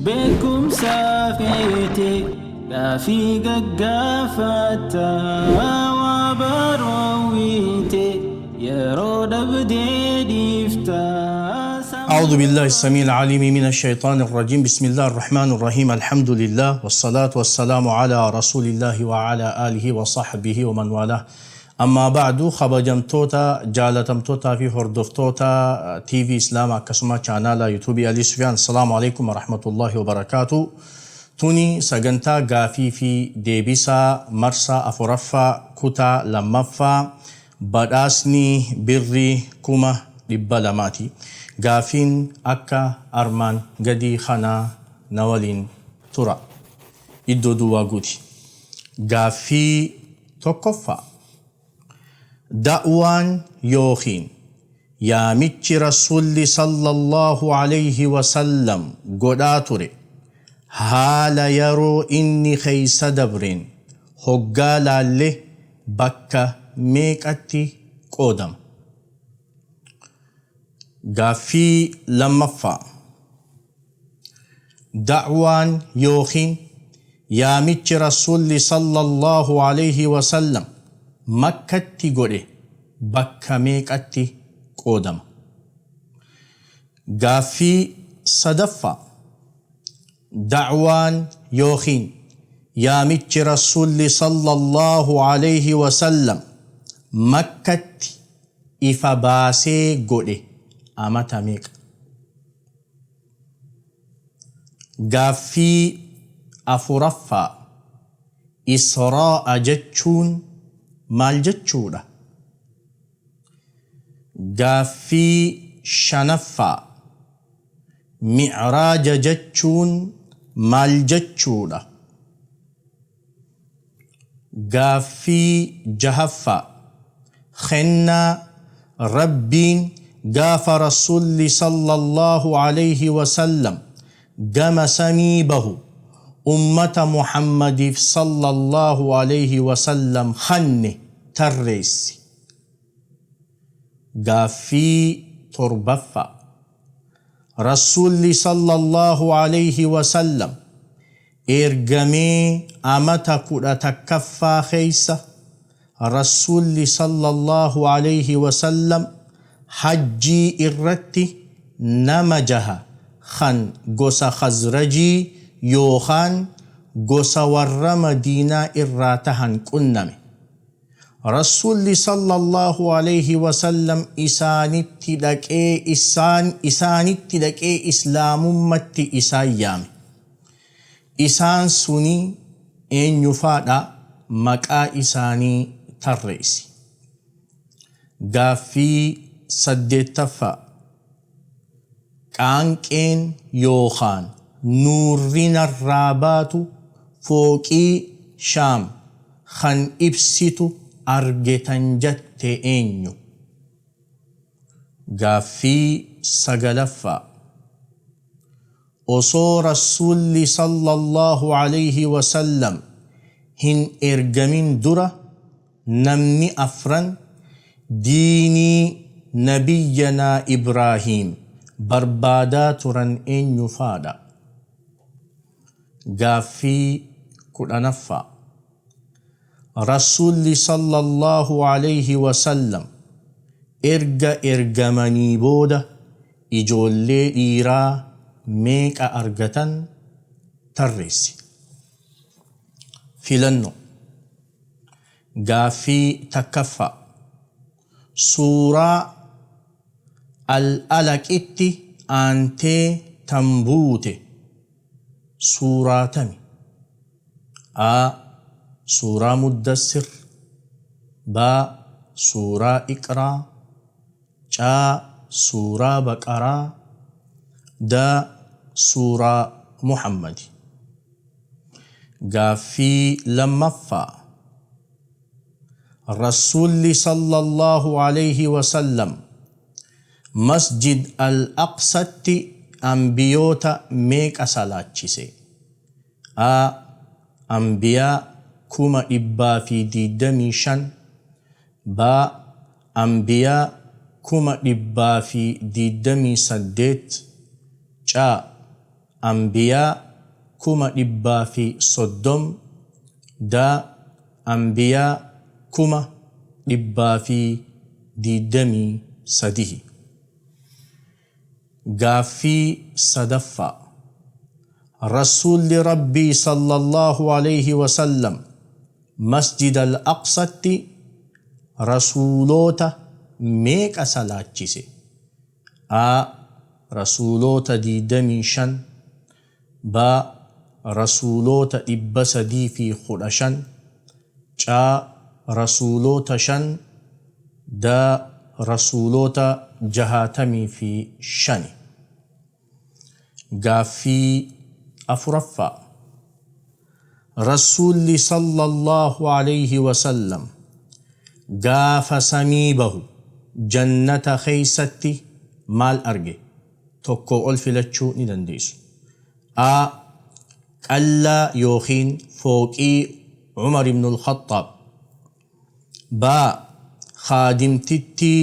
Beekumsa feete gaafii gaggaafatta waa baroowwite yeroo dhabdee dhiifta. أعوذ بالله السميع العليم من الشيطان الرجيم. بسم الله الرحمن الرحيم. الحمد لله والصلاة والسلام على رسول الله وعلى آله وصحبه ومن والاه. أما بعد، kabajamtoota jaalatamtootaa fi hordoftoota TV Islaamaa akkasuma chaanaala yuutuubii Alii Sufyaan, السلام عليكم ورحمة الله وبركاته. Tuni sagantaa gaafii fi deebisaa marsaa afuraffaa, kutaa lammaffaa, badhaasni birrii 200,000ti. Gaafiin akka armaan gadii kanaa, na waliin tura. Iddoo duwwaa guuti. Gaaffii tokkoffaa. Da'waan yookiin yaamichi Rasuulli صلى الله عليه وسلم godhaa ture haala yeroo inni keeysa dabreen hoggaa laalle bakka meeqatti qoodama? Gaaffii lammaffaa. Da'waan yookiin yaamichi Rasuulli صلى الله عليه وسلم Makkatti godhe bakka meeqatti qoodama? Gaaffii sadaffaa. Da'waan yookiin yaamichi Rasuulli صلى الله عليه وسلم Makkatti ifa baasee godhe amata meeqa? Gaaffii afuraffaa. Israa'a jechuun maal jechuudha? Gaaffii shanaffaa. Mi'raaja jechuun maal jechuudha? Gaaffii jahaffaa. Kennaa Rabbiin gaafa Rasuulli صلى الله عليه وسلم gama samii bahu ummata Muhammadiif صلى الله عليه وسلم kanne tarreessi. Gaaffii torbaffaa. Rasuulli صلى الله عليه وسلم ergamee amata 11ffaa keeysa Rasuulli صلى الله عليه وسلم hajjii irratti nama jaha kan gosa Khazrajii yookaan gosa warra Madiinaa irraa tahan qunname. Rasuulli صلى الله عليه وسلم isaanitti dhaqee islaamummatti isaan yaame. Isaan suni eenyufaadha? Maqaa isaanii tarreessi. Gaaffii saddeettaffaa. Qaanqeen yookaan nuurri narraa baatu fooqii Shaam kan ibsitu argetan jette eenyu? Gaaffii sagalaffaa. Osoo Rasuulli صلى الله عليه وسلم hin ergamin dura namni afran diinii nabiyyanaa Ibraahiim barbaadaa turan eenyufaadha? Gaaffii 10ffaa. Rasuulli صلى الله عليه وسلم erga ergamanii booda ijoollee dhiiraa meeqa argatan tarreessi. Filannoo. Gaaffii takkaffaa. Suuraa Al-Alaqitti aantee tan buute suuraa tami? A. Suuraa Muddassir, B. Suuraa Iqraa, C. Suuraa Baqaraa, D. Suuraa Muhammadi. Gaaffii lammaffaa. Rasuulli صلى الله عليه وسلم Masjid Al-Aqsatti ambiyoota meeqa salaachise? A. Ambiyaa 225,000, B. Ambiyaa 228,000, C. Anbiyaa 130,000 D. Anbiyaa 123,000. Gaaffii sadaffaa. Rasuulli Rabbii sallallaahu aleyhi wa sallam Masjid Al-Aqsatti Rasuuloota meeqa salaachise? A. Rasuuloota 25 B. Rasuuloota 315 C. Rasuuloota 5 D. Rasuuloota 65. Gaaffii afuraffaa. Rasuulli sallallaahu aleyhi wa sallam gaafa samii bahu jannata keeysatti maal arge? Tokkoo ol filachuu ni dandeessu. A. Qallaa yookiin fooqii Umar ibnul Khaxxaab. B. Khaadimtittii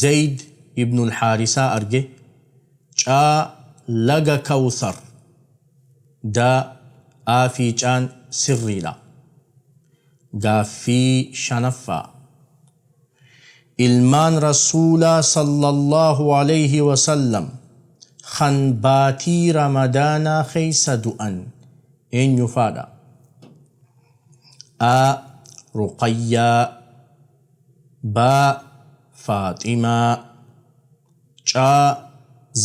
Zayd ibnul Haarisaa arge. C. Laga Kawthar. D. A fi C'n sirriidha. Gaaffii shanaffaa. Ilmaan Rasuulaa sallallaahu aleyhi wa sallam kan baatii Ramadaanaa keessa du'an eenyufaadha? A. Ruqayyaa B. Faaximaa C.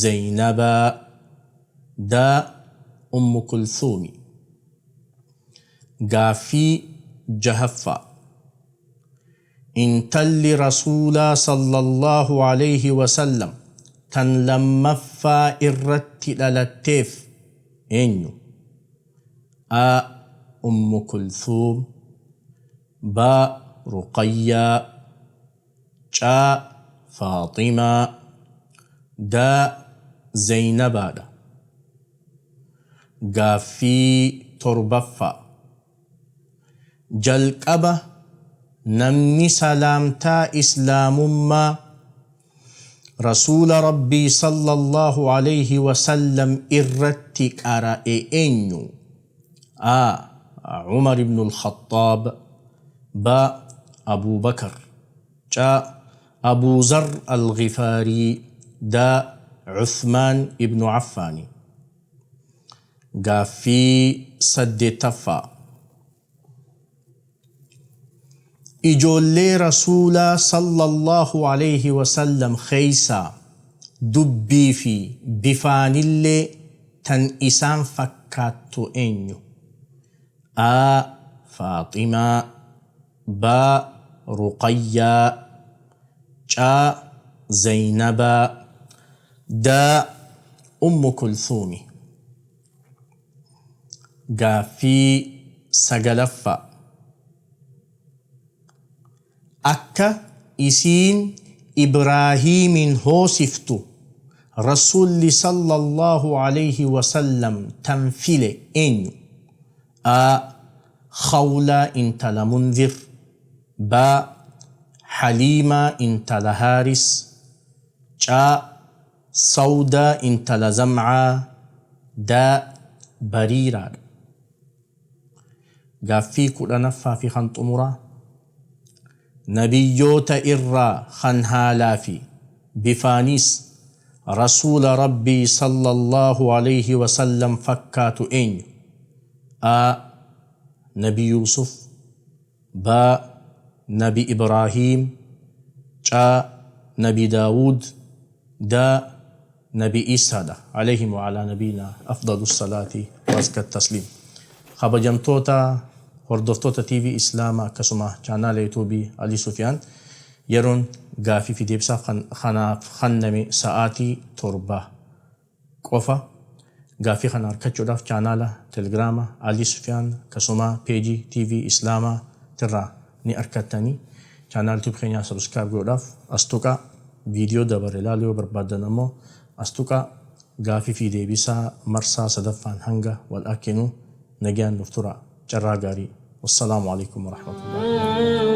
Zeynaba D. Ummu Kulthuumi. Gaaffii jahaffaa. Intalli Rasuulaa sallallaahu aleyhi wa sallam tan lammaffaa irratti dhalatteef eenyu? A. Ummu Kulthuum B. Ruqayyaa C. Faaximaa D. Zeynabaadha. Gaaffii torbaffaa. Jalqaba namni salaamtaa Islaamummaa Rasuula Rabbii sallallaahu aleyhi wa sallam irratti qara'e eenyu? A. Umar ibnul Khaxxaab B. Abuu Bakar C. Abuu Zarr Al-Ghifaarii D. Uthmaan ibnu Affaani. Gaaffii saddeettaffaa. Ijoollee Rasuulaa sallallaahu aleyhi wa sallam keeysaa dubbii fi bifaanillee tan isaan fakkaattu eenyu? A. Faaximaa B. Ruqayyaa C. Zaynaba D. Ummu Kulthuumi. Gaaffii sagalaffaa. Akka isiin Ibraahiimiin hoosiftu Rasuulli sallallaahu aleyhi wa sallam tan file eenyu? A. Khawlaa intala Munzir B. Haliimaa intala Haaris C. Sawdaa intala Zam'aa D. Bariiraadha. Gaaffii kudhanaffaa fi kan xumuraa. Nabiyyoota irraa kan haalaa fi bifaanis Rasuula Rabbii sallallaahu aleyhi wa sallam fakkaatu eenyu? A. Nabi Yuusuf B. Nabi Ibraahiim C. Nabi Daawuud D. Nabi Iisaadha, Aleyhim wa alaa nabiyyinaa afdalu salaati wa azka tasliim. Kabajamtoota hordoftoota TV Islaama akkasuma chaanaala YouTube Alii Sufiyaan yeroon gaafii fi deebisaaf kanaaf kanname sa'aatii 7 qofa. Gaaffii kana arkachuudhaaf chaanaala Telegraama Alii Sufiyaan akkasuma peejii TV Islaamaa tirraa ni arkattani. Chaanaala YouTube keenyaa subscribe godhuudhaaf as tuqaa. Viidiyoo dabare ilaaluu yoo barbaaddan ammoo as tuqaa. Gaafii fi deebisaa marsaa sadaffaan hanga wal arkinu nagayaan nuuf turaa. Carraa gaarii. Wassalaamu Aleykum Warahmatullaahi Wabarakaatuh.